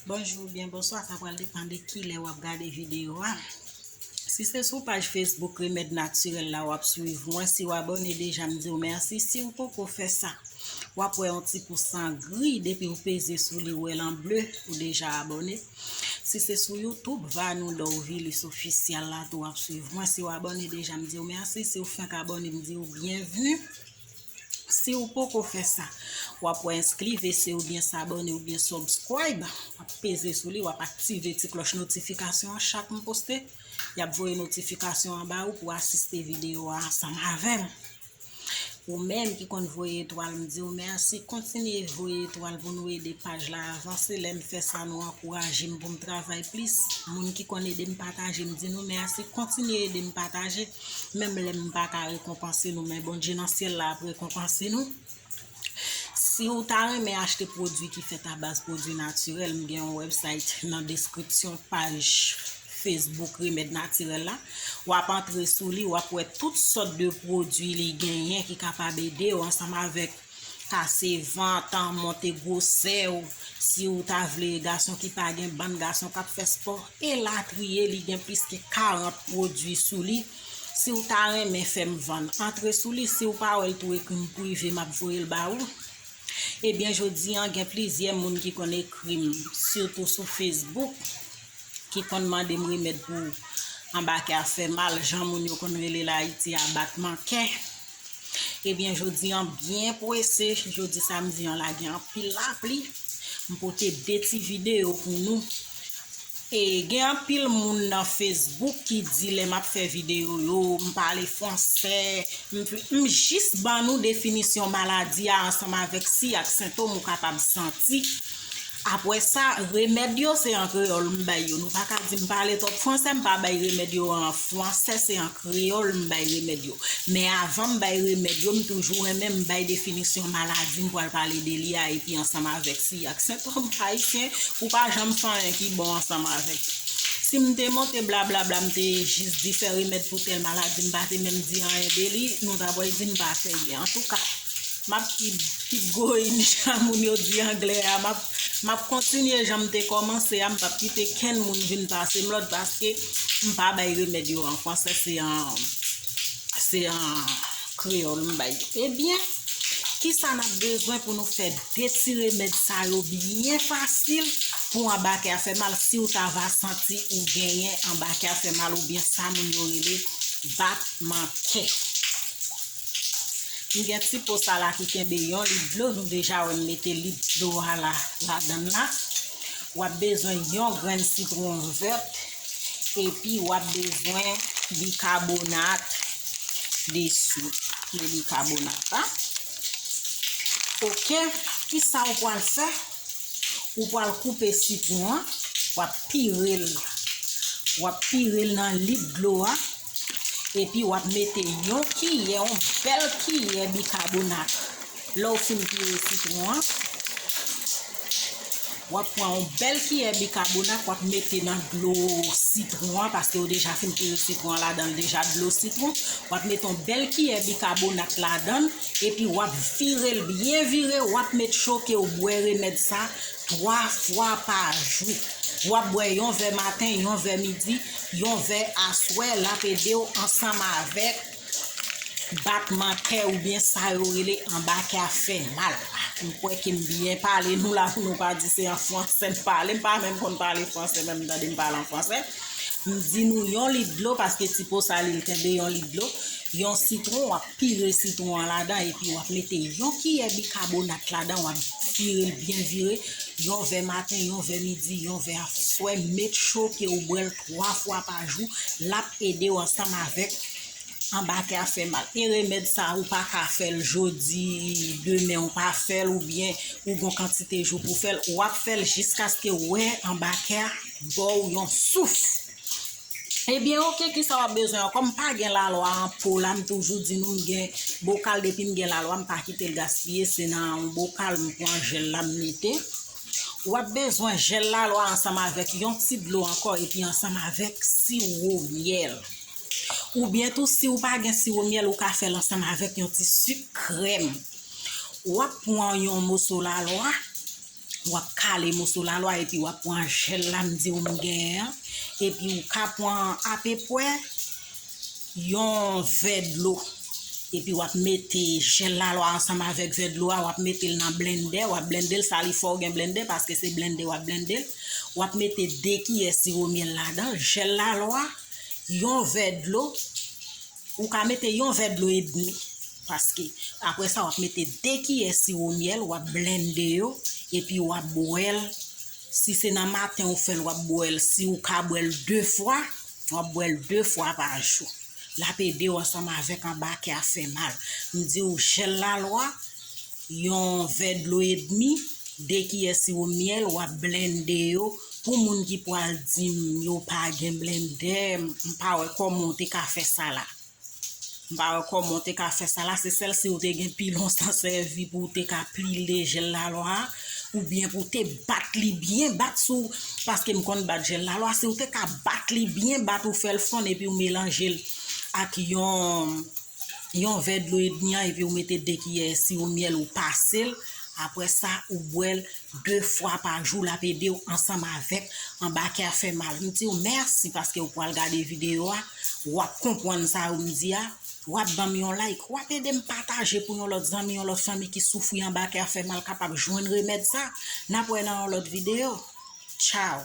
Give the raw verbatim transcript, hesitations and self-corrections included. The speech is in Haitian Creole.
Bonjou oubyen bonswa, sa pral depann de kilè w ap gade videyo a. Si se sou paj Facebook Remèd Natirèl la w ap swiv mwen, si w abòne deja, m di w mèsi. Si w poko fè sa, w ap wè yon ti pous an gri, depi w peze sou li, w wè l an ble, ou deja abòne. Si se sou YouTube, Vanou Dorvilus Official la tou w ap swiv mwen, si w abòne deja, m di w mèsi. Si w fenk abòne, m di w byenvni. Si w poko fè sa, w ap wè enskrivese oubyen sabòne oubyen subscribe. W ap peze sou li, w ap aktive ti klòch notifikasyon an. Chak m poste, y ap voye notifikasyon an ba ou pou w asiste videyo a ansanm avè m. Ou menm ki konn voye etwal, m di w mèsi. Kontinye voye etwal pou nou ede paj la avanse. Lè m fè sa, nou ankouraje m pou m travay plis. Moun ki konn ede m pataje, m di nou mèsi. Kontinye ede m pataje. Menm lè m pa ka rekonpanse nou, men Bondye nan syèl la ap rekonpanse nou. Si w ta renmen achte pwodui ki fèt a baz pwodui natirèl, m gen yon website nan deskripsyon paj Facebook Remèd Natirèl la. W ap antre sou li, w ap wè tout sòt de pwodui li genyen ki kapab ede w ansanm avèk kase vant, monte gwosè w, si w ta vle gason ki pa gen bann, gason k ap fè spò, elatriye, li gen plis ke karant pwodui sou li. Si w ta renmen fè m vann, antre sou li. Si w pa wè l tou, ekri m prive, m ap voye l ba ou. Ebyen, jodi an, gen plizyè moun ki konn ekri m, sitou sou Facebook, ki konn mande m remèd pou anbakè a fè mal, jan moun yo konn rele l Ayiti a, batman kè. Ebyen, jodi an byen prese, jodi samdi an la gen anpil lapli. M pote de ti videyo pou nou. E gen anpil moun nan Facebook ki di lè m ap fè videyo yo, m pale fransè, m, m jis ban nou definisyon maladi a ansanm avèk siy ak sentòm ou kapab santi. Apre sa, remèd yo se an kreyòl m bay yo. Nou pa ka di m pale twòp fransè, m pa bay remèd yo an fransè, se an kreyòl m bay remèd yo. Men avan m bay remèd yo, m toujou renmen m bay definisyon maladi m pral pale de li a, epi ansanm avèk siy ak sentòm ayisyen, ou pa janm fè anyen ki bon ansanm avèk yo. Si m te monte blablabla, m te jis di fè remèd pou tèl maladi, m pa te menm di anyen de li, nou ta pral di m pa fè byen. Antouka, m ap keep, keep going, jan moun yo di anglè a, m ap, m ap kontinye jan m te kòmanse a, m p ap kite kenn moun vin pase m lòd, paske m pa bay remèd yo an fransè, se an, se an kreyòl m bay yo. Ebyen, kisa n ap bezwen pou nou fè de ti remèd sa yo byen fasil pou anbakè a fè mal, si w ta va santi ou genyen anbakè a fè mal oubyen sa moun yo rele batman kè? M gen ti po sa la ki kenbe yon lit dlo, nou deja wè m mete lit dlo a la, ladann la. W ap bezwen yon grenn sitwon vèt, epi w ap bezwen bikabonat de sik. Men bikabonat la. Oke, kisa w pral fè? Ou pral koupe sitwon an, w ap pire l. W ap pire l nan lit dlo a, epi w ap mete yon kiyè, yon bèl kiyè bikabonat. Lè w fin pire sitwon an, w ap pran yon bèl kiyè bikabonat, w ap mete nan dlo sitwon an, paske w deja fin pire sitwon an ladan l, deja dlo sitwon. W ap mete yon bèl kiyè bikabonat ladan l, epi w ap vire l byen vire, w ap met cho ke w bwè remèd sa twa fwa pa jou. W ap bwè yon vè maten, yon vè midi, yon vè aswè, l ap ede w ansanm avèk batman kè oubyen sa yo rele anbakè a fè mal. M kwè ke m byen pale nou la pou nou pa di se an fransè m pale, m pa menm konn pale fransè, men m tande m pale an fransè. M di nou yon lit dlo, paske ti po sa li kenbe yon lit dlo. Yon sitwon, w ap pire sitwon an ladan, epi w ap mete yon kiyè bikabonat ladan, w ap vire l byen vire, yon vè maten, yon vè midi, yon vè aswè, met cho ke w bwè l twa fwa pa jou, l ap ede w ansanm avèk anbakè a fè mal. E remèd sa, ou pa ka fè l jodi, demen ou pa fè l, oubyen ou gon kantite jou pou fè l, w ap fè l jiskaske w wè anbakè a ba w yon souf. Ebyen, oke, kisa w ap bezwen ankò? M pa gen lalwa an po la, m toujou di nou m gen bokal, depi m gen lalwa, m pa kite l gaspiye, se nan yon bokal m pran jèl la m mete. W ap bezwen jèl lalwa ansanm avèk yon ti dlo ankò, epi ansanm avèk siwo myèl. Oubyen tou, si w pa gen siwo myèl, ou ka fè l ansanm avèk yon ti sik krèm. W ap pran yon moso lalwa, W ap kale moso lalwa epi w ap pran jèl la m di w m genyen an. Epi ou ka pran apepwè yon vè dlo. Epi w ap mete jèl lalwa ansanm avèk vè dlo a, w ap mete l nan blendè, w ap blende l, sa li fè w gen blendè, paske se blende w ap blende l. W ap mete de kiyè siwo myèl ladan, jèl lalwa, yon vè dlo, ou ka mete yon vè dlo edmi. Paske apre sa, w ap mete de kiyè siwo myèl, w ap blende yo, epi w ap bwè l. Si se nan maten ou fè l, w ap bwè l. Si ou ka bwè l de fwa, w ap bwè l de fwa pa jou. L ap ede w ansanm avèk anba kè a fè mal. M di w jèl lalwa, yon vè dlo edmi, de kiyè siwo myèl, w ap blende yo. Pou moun ki pral di m yo pa gen blendè, m pa wè kòman w te ka fè sa la. M pa wè kòman w te ka fè sa la, se sèl si w te gen pilon san sèvi pou w te ka pile jèl lalwa a, oubyen pou w te bat li byen bat sou, paske m konn bat jèl lalwa, si w te ka bat li byen bat ou fè l fonn epi w melanje l ak yon yon vè dlo edmi an epi w mete de kiyè siwo myèl ou pase l, apre sa ou bwè l de fwa pa jou, l ap ede w ansanm avèk anba kè a fè mal. M di w mèsi paske w pral gade videyo a, w ap konprann sa yo m di a, w ap ban m yon like, w ap ede m pataje pou yon lòt zanmi, yon lòt fanmi ki soufri anba kè a fè mal kapab jwenn remèd sa. N ap wè nan yon lòt videyo. Tchaw.